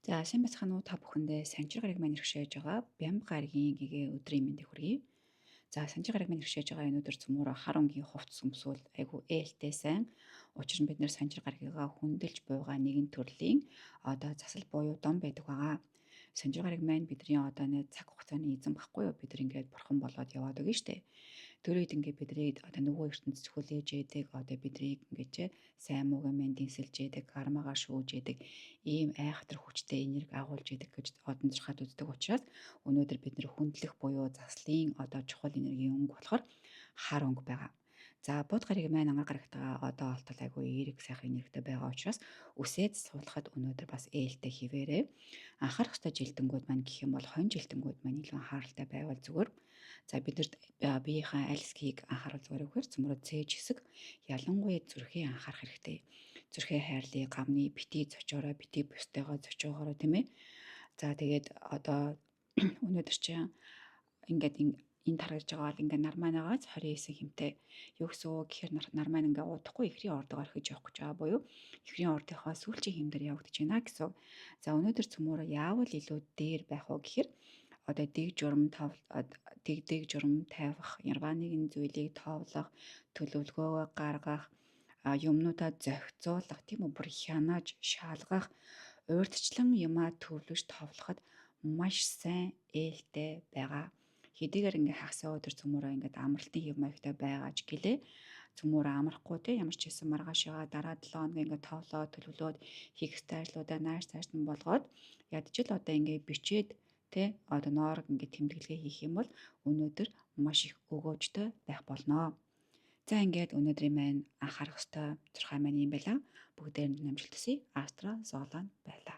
За сайн байцгаана уу, та бүхэндээ Санчир гараг маань иргэшээж байгаа Бямба гарагийн гэгээ өдрийн мэндийг хүргэе. За Санчир гараг маань иргэшээж байгаа энэ өдөр цөмөр хар өнгийн хувцас өмсвөл айгүй ээлтэй сайн. Учир нь бид нэр Санчир гарагыгаа хүндэлж буйгаа нэгэн төрлийн одоо засал буюу дом байдаг байгаа. Санчир гараг маань бидний одоо нэг цаг хугацааны эзэн баггүй юу? Бид нар ингээд бурхан болоод яваад өгнө штэ. Тэр үед ингээд бидний одоо нөгөө ертөнц хүлээж яадаг, одоо биднийг ингээд сайн муугаа маань дэнсэлж яадаг, кармагаа шүүж яадаг ийм айхтар хүчтэй энерги агуулж идэг гэж одон зурхад үздэг учраас өнөөдөр бид нэр хүндлэх буюу заслын одоо чухал энергийн өнгө болохоор хар өнгө байгаа. За бод гариг маань ангар гарагтайгаа одоо олтол айгүй эерэг сайхан энергитэй байгаа учраас үсээд суулгахад өнөөдөр бас ээлтэй хിവэрээ. Анхаарах ёстой жилтэнгүүд маань гэх юм бол хонь жилтэнгүүд маань илүү анхааралтай байвал зүгээр. За бидэрт биеийнхээ аль хэсгийг анхаарал зүгээр өгөхөр цөмрөө цээж хэсэг, ялангуяа зүрхээ анхаарах хэрэгтэй. Зүрхээ хайрлыг, гамны бити зочоорой, бити бусдыгаа зочоогоорой, тийм ээ. За тэгээд одоо өнөөдөр чинь ингээд энд харагдж байгаа бол ингээ нарманаагаас 29 хэмтэй. Юу гэсэн үг гэхээр нарман ингээ удахгүй ихрийн ордог орхиж явах гэж байгаа буюу ихрийн ордынхоо сүүлчийн хэм дээр явагдаж байна гэсэн үг. За өнөөдөр цөмөөрөө яавал илүү дээр байх вэ гэхээр одоо дэг журам тов дэг дэг журам тавих, ярваа нэгэн зүйлийг тоовлох, төлөвлөгөөгөө гаргах, юмнуудаа зохицуулах, тийм үү, бүр хянаж, шалгах, урьдчилан юмаа төвлөж товлоход маш сайн ээлтэй байгаа. Хэдийгээр ингээ хагасаа өдөр цөмөөрөө ингээд амралтын хэв маягтай байгаа ч гэлээ цөмөөрөө амрахгүй те, ямар ч хийсэн маргаашаа дараа 7 хоног ингээ тоолоо төлөвлөөд хийх ёстой ажлуудаа нааш цааш нь болгоод ядчил одоо ингээ бичээд те, одоо ноорог ингээ тэмдэглэгээ хийх юм бол өнөөдөр маш их өгөөжтэй байх болно. За ингээд өнөөдрийн маань анхаарах ёстой зурхай маань юм байла. Бүгдээр нь амжилт хүсье. Астра Золон байлаа.